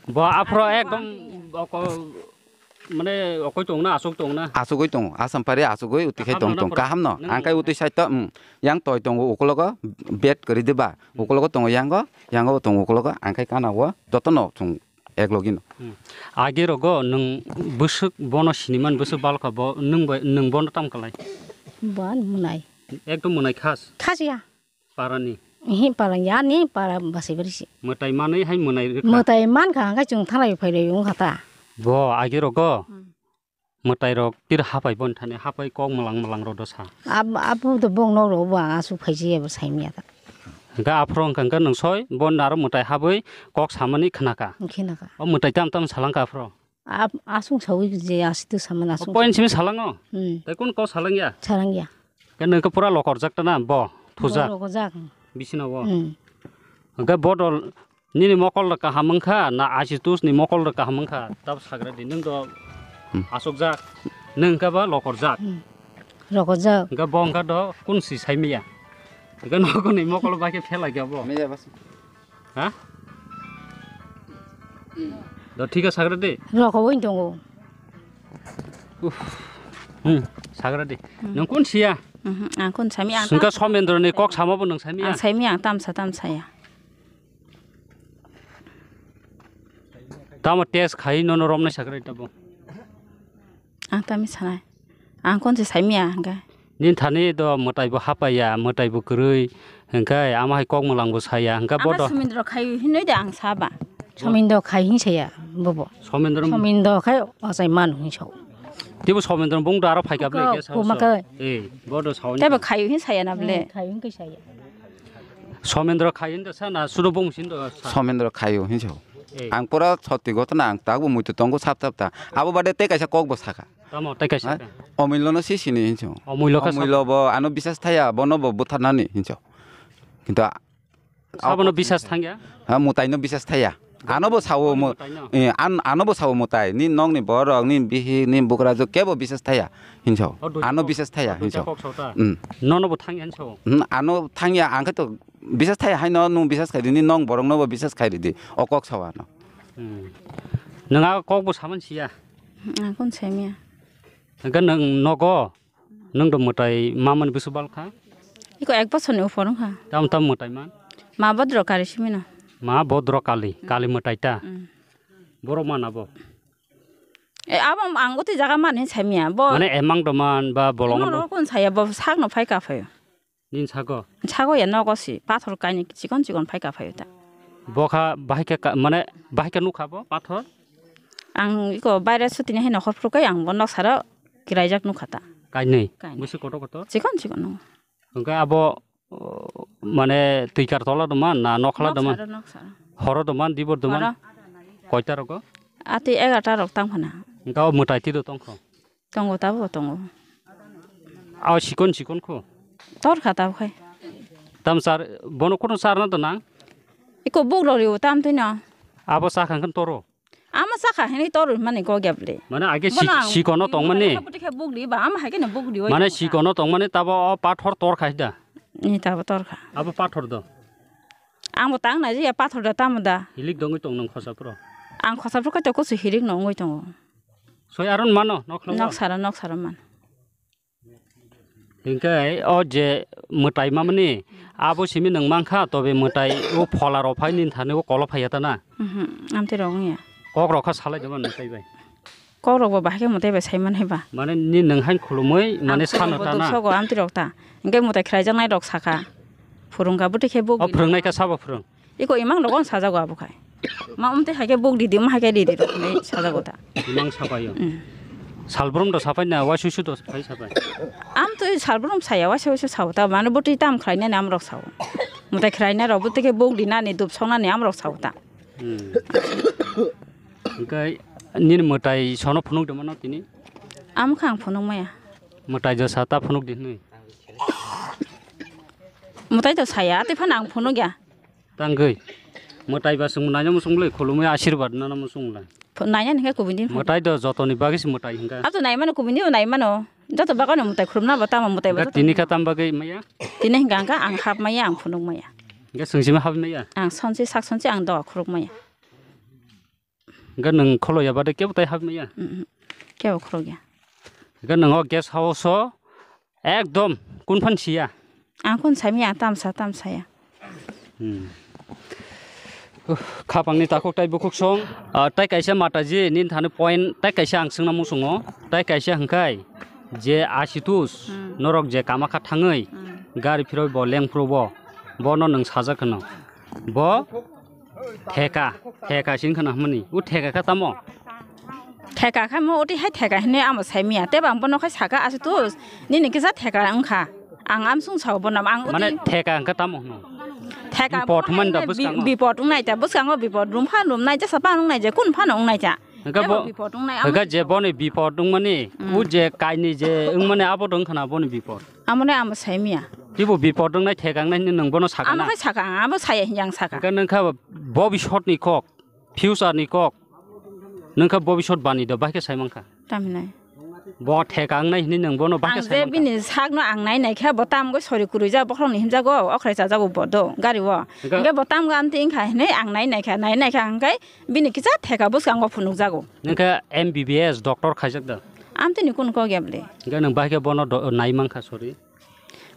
Bo aphro ekdom oko Mane okoi tongna, aswk tongna? Aswgwi tongo, asam pari aswgwi utwi khai tong tong. Kaham no. Ang khai utwi side to, mm, yang toi tongo ukulogo, bed kwrwi diba? Ukulogo tongo yango, yango tongo ukulogo, ang khai kana o jotono chwng ek logi no. Hmm. Age rogo nwng bwswk bono siniman bwswk balkha bo nwng bai, nwng bono tam kalai? Bo ani mwnai. Ekdom mwnai khas. Khas ya. Parani? Ehe, para ya ni, para basi bari si. Mwtai manwi hai mwnai rwkha? Mwtai mankha, hwnkhe chwng thanglai phailai wngkha ta. Bo age rogo? Hmm. Mwtai rok tir hapai bon thani, hapai kok mwlang mwlang rok dosa. Ab-, abo to bong nok rok bo ang aswk phaiji abo saimya ta. Hwnkhe aphuru hwnkha hwnkhe nwng soi bo naro mwtai habwi kok samani khnakha. Khnakha. O mwtai tam tam salangkha aphuru. Asung sawi je asitu samani asung. Point simi salango. Hmm. Tei kun kok salangya? Salangya. Khe nwng khe pura lokorjak tana bo thujak. Lokorjak. Bisino bo. Hmm. Hwnkhe bo dol nini mokol rok kaham wngkha na asitus ni mokol rok kaham wngkha tab sagra di nwng do. Hmm. Asukjak nwng khe ba lokorjak. Hmm. Lokorjak. Hwnkhe bo wngkha do kun si saimaya. Hwnkhe nokoni mokol bai khe phelai khe bo. Media bas. Ha? Do thik khe sagra di. Rokowoi tongo. Uff. Hmm, sagra di. Hmm. Nwng kun siya? Mhm, ang kun sami ang. Sungka tam- Somendro ni kok sama bo nwng sami ya? Ang sami ang tamsa tamsa ya. Tamo test khai nono romnai sagra di tabo. Ang tami sanai. Ang kon se saimia hingke. Nin thani do mwtai bo hapaiya, mwtai bo kwrwi, hingke ama hai kok mwlang bo saya, hingke bo do. Somindro khai hinoi de ang saba. Somindro khai hin saya bobo. Somindro. Somindro khai osai manu hin sao. Tibo Somindro bung do aro phaikha ble ke sao. Kuma sao. Kai. Eh, bo do sao. Tebo khai hin saya na ble. Hmm, khai hin ke saya. Somindro khai hin do sa na sudo bung sin do sa. Somindro khai hin sao. Eh. Ang pura soti gotna ang tabo muitu tongo sap sap ta. Abo bade te kaisa kok bo saka. Tamo tei kaisa. Ha? Khe. Omilo no si sini hinso. Omilo khe Omilo bo ano bisas thaya, bono bo butharnani hinso. Kintu a-, Sabono bisas thangya? Ha, mutai no bisas thaya. Ano bo sawo mo-, Mutai no? Eh, an-, ano bo sawo mutai. Ni nong ni borok, ni bihi, ni bukraju kebo bisas thaya hinso. O duita Ano kok, bisas thaya o duita hinso. Kok sota. Hmm. Nono bo thangya hinso. Hmm, ano thangya ang khe to bisas thaya haino nung bisas khai di, ni nong borok no bo bisas khai di. O kok sawa no. Hmm. Nwng a kok bo saman siya? Ang kun saimya. Hingke nwng nogo, nwng do mwtai mamani bwswk bal kha? Iko ek bosor ni upor wngkha. Tam tam mwtai man? Ma bodro kari simino. Ma bodro kali, kali mwtai ta? Hmm. Borok man abo? E, abo ang uti jaga man hin saimya. Bo Mane emang do man ba bolong Emang do? Rokon saya bo sakno phai ka phaio. Nin sago? Sago ya nogo si, pathor kainwi chikon chikon phai ka phaio ta. Bokha bahai khe ka, mane bahai khe nukha bo pathor? Ang iko baire sutini hai nokhor phuru kai ang bo noksaro kiraijak nukha ta. Kainwi? Kainwi. Busi kotor kotor? Chikon chikon no. Hwnkhe abo, o, mane twikar tola do man na nokhla do man? Noksaro, noksaro. Horo do man, dibor do man? Horo. Koita rogo? Ati egarta rok tang phana. Hwnkhe o mwtai twi do tongkho? Tongo, tabuk tongo. Aw sikon sikon kho. Tor kha tabuk khai. Tam sar, bono kono sar na dona? Iko buk lori o tam twi no. Abo sa khang khon toro. Ama sa kha hini tor mani go gyap le. Mane age Bono sik-, ang sikono tong mani. Buk li ba ama hai kene buk li oi Mane tong kha. Sikono tong mani tabo o pathor tor khai da. Ni tabo tor kha. Abo pathor do. Ang bo tang nai ya pathor da tamo da. Hilik dongwi tong nang khosa pro. Ang khosa pro kai to kusu hilik no ongoi tongo. Soi aron mano, nok khlo. Nok sara, nok sara man. Hingke o je mwtai mamani, abo simi nwng mankha, tobe mwtai o phola rok phai ni thani o kolo phai ya ta na? Mhm, amtwi rok wngya. Kok rok kha salai de man mwtai bai. Kok rok bo bahai khe mwtai bai sai man hai ba. Mane ni nwng hain khulumui, mane Ang sano khulumbo ta na? Duksogo amtwi rok ta. Hingke mwtai khlai jak nai rok sakha. Phurung kha bwtwi khe buk O di. Phwrwng nai kha sabo phwrwng. Iko imang rogo ang sajago abo khai. Ma umte hai khe buk didi, um hai khe didi rok hinwi sajago ta. Imang sapai yo. Mm. Salbrum do sapai na, waisuisu do sapai sapai. Am twi salbrum saya, waisuisu sao ta, mane bwtwi tam khlai nani am rok sao. Mutai khlai na rok bwtwi khe buk di nani, dup song nani am rok sao ta. Hmm. Hingke nini mwtai sono phunuk de mano tini? Am kha ang phunuk maya. Mwtai do sa ta phunuk di hinwi. Mwtai do saya, tei phano ang phunuk ya. Tangwi. Mwtai ba chwng naina muchung le khulumwi ashirbad nana muchung le. Ph-, naina hingke kubun din. Mwtai do jotoni bagwi se mwtai hingka. Ato nai mano kubun din nai mano. Joto bagwi no mwtai khulumna bo tamo mwtai bo Hingka joto. Tini kha tam bagwi maya? Tini hingka hingka ang hap maya ang phunuk maya. Hingka chwng simi hap maya? Ang sonsi sak sonsi ang doga khuluk maya. Hingke nwng kholo ya bade kebo tai hap maya? Mm, mm. Kebo khuluk ya. Hingke nwng o guest house o Ekdom, kun phan siya? Ang kun sami ang tamsa, tamsa ya. Hmm. Uh, khapang ni takhuk tai bukhuk song, ah, tai kaisa mataji, nin thani point, tai kaisa ang swngna muchungo, tai kaisa hwnkhe je Ashitus, Hmm. norok je Kamakha thangwi, Hmm. gari phiroi bo lengphuru bo, bono nwng sajak hwno. Bo Theka, theka sing khna hwnmani. O theka kha tamo? Theka kha mo oti hai theka hwnwi amo sai miya. Tei bang bono khai saka Ashitus, nini kisa theka wngkha. Ang amsung sao bono ang Mane oti theka wngkha tamo hwno? Theka bipot hwnmani da bwskango. Bipot wngnai ta, bwskango bipot rum phan rum nai, jesa phan wngnai je, kun phano wngnai ta. Hwnkhe ebo bo, bipot wngnai, hwnkhe je boni bipot wngmani, hmm, o je kainwi je wngmani abo to wngkha na boni bipot. Amone amo saimya. Teibo bipot wngnai theka wngnai hwnwi nwng bono sakha na? Amo hai sakha ang, abo saya hinya ang sakha. Hwnkhe nwng kha bobisotni kok, future ni kok, nwng kha bobisot bani do, bahai khe saimankha. Tamhinai. Bo theka wngnai hwnwi nwng bono bahai khe saimankha. Ang je bini sakno ang nai nai khe, bo tamgwi sori kwrwi jak, bokhorokni himjago, okhrai chajago bo do, gari o. Hwnkhe bo tamgo amtwi wngkha hwnwi ang nai nai kha, nai nai kha hwnkhe bini kisa theka bwskango phunukjago. Nwng khe M B B S doctor khaijak da? Amtwini kunu kok ya bwle. Hwnkhe nwng bahai khe bono do-, nai mankha, sori.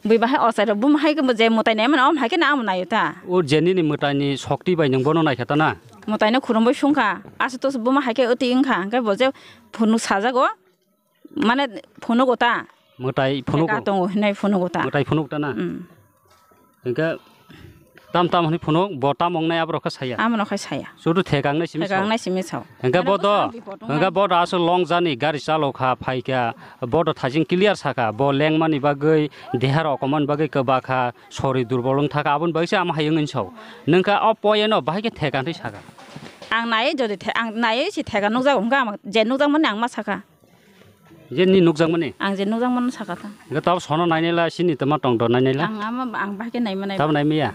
Bui bahai ochai rok buma hai khe je mwtai nai mano, omo hai khe no amo naio ta. O je nini mwtai ni sokti bai nwng bono naikha ta na? Mwtai no khurumui sungkha, aswk tos buma hai khe wtwi wngkha, hwnkhe bo je phunuk sajago, mane phunugo ta. Mwtai phunugo? Theka tongo hinwi phunugo ta. Mwtai phunugo ta na? Mm. Hwnkhe tam tam hwnwi phunuk, bo tam wngnai aborok khe saya? Amo no khai saya. Sudu theka wngnai simi sao? Theka wngnai simi sao. Hwnkhe bo do, hwnkhe bo do aswk long journey gari chalokha phaikha, bo do thaising clear sakha, bo lengmani bagwi, deha rok komani bagwi kwbakha, sori durbol wng thakha, aboni bagwi se amo hai wngwi sao. Nwng khe o poyeno bahai khe theka hwnwi sakha. Ang nai jodi the-, ang nai se theka nukjago hwnkhe ang je nukjakmani ang ma sakha. Je ni nukjakmani? Ang je nukjakmano sakha ta. Hwnkhe tabo sono nainai la, sini tama tong do nainai la? Ang ama, ang bahai khe nai manai. Tabo nai maya?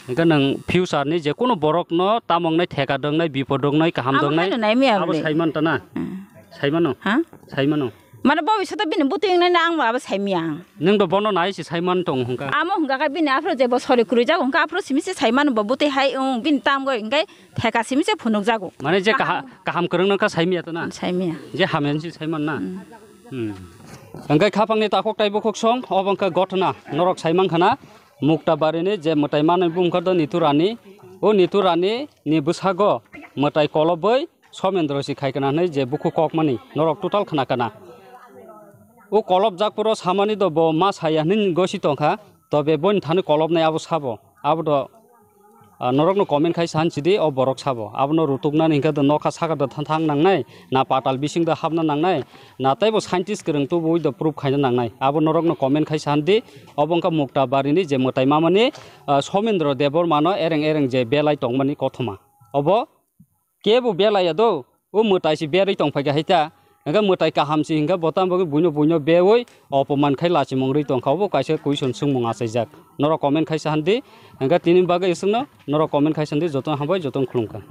Hwnkhe nwng future ni je kunu borok no tam wngnai, theka dongnai, bipot dongnai, kaham dongnai, abo sai man ta na? Hmm. Sai mano? Ha? Sai mano. Mane bobisot o bini bwtwi wngnai na ang bo abo sai maya ang. Nwng do bono nai se sai man tong hwnkha? Amo hwnkha khe bini aphuru je bo sori kwrwi jago hwnkha, aphuru simi se sai mano bo bwtwi hai wng bini tam goi hwnkhe theka simi se phunuk jago. Mane je kaha-, kaham kwrwng no kha sai maya ta na? Sai maya. Je hamya se sai man na? Hmm. Hmm. Hwnkhe khaphang ni takhuk tai bukhuk song, obo wngkha gotna, norok sai mankha na? Mukta bari ni je mwtai manwi bumkha do Nitu Rani. O Nitu Rani ni bwsago mwtai kolobwi Somendro si khai kana hwnwi je bukhuk kokmani norok total khna kana. O kolobjak phuru samani do bo ma saya hwnwi gosi tongkha, tobe boni thani kolobnai abo sabo. Abo do, ah, norokno comment khai san sidi o borok sabo. Abono rutuknani hwnkhe do nokha saka do thang thang nangnai, na patal bising do hapna nangnai, na teibo scientist kwrwng tubui do proof khaina nangnai. Abo norokno comment khai san di, obo wngkha Mukta barini je mwtai mamani, ah, Somendro Debbarmano ereng ereng je belai tongmani kothoma. Obo kebo belai ya do, o mwtai se berwi tong phaikha hai ta. Hwnkhe mwtai kaham se hwnkhe bo tamo bagwi buino buino bewi opoman khai lachimung rwi tongkha, obo kaisa question swngmung achaijak. Norok comment khai sa handi, hwnkhe tini bagwi swngno norok comment khai sa handi, jotono hambai, jotono khulumkha.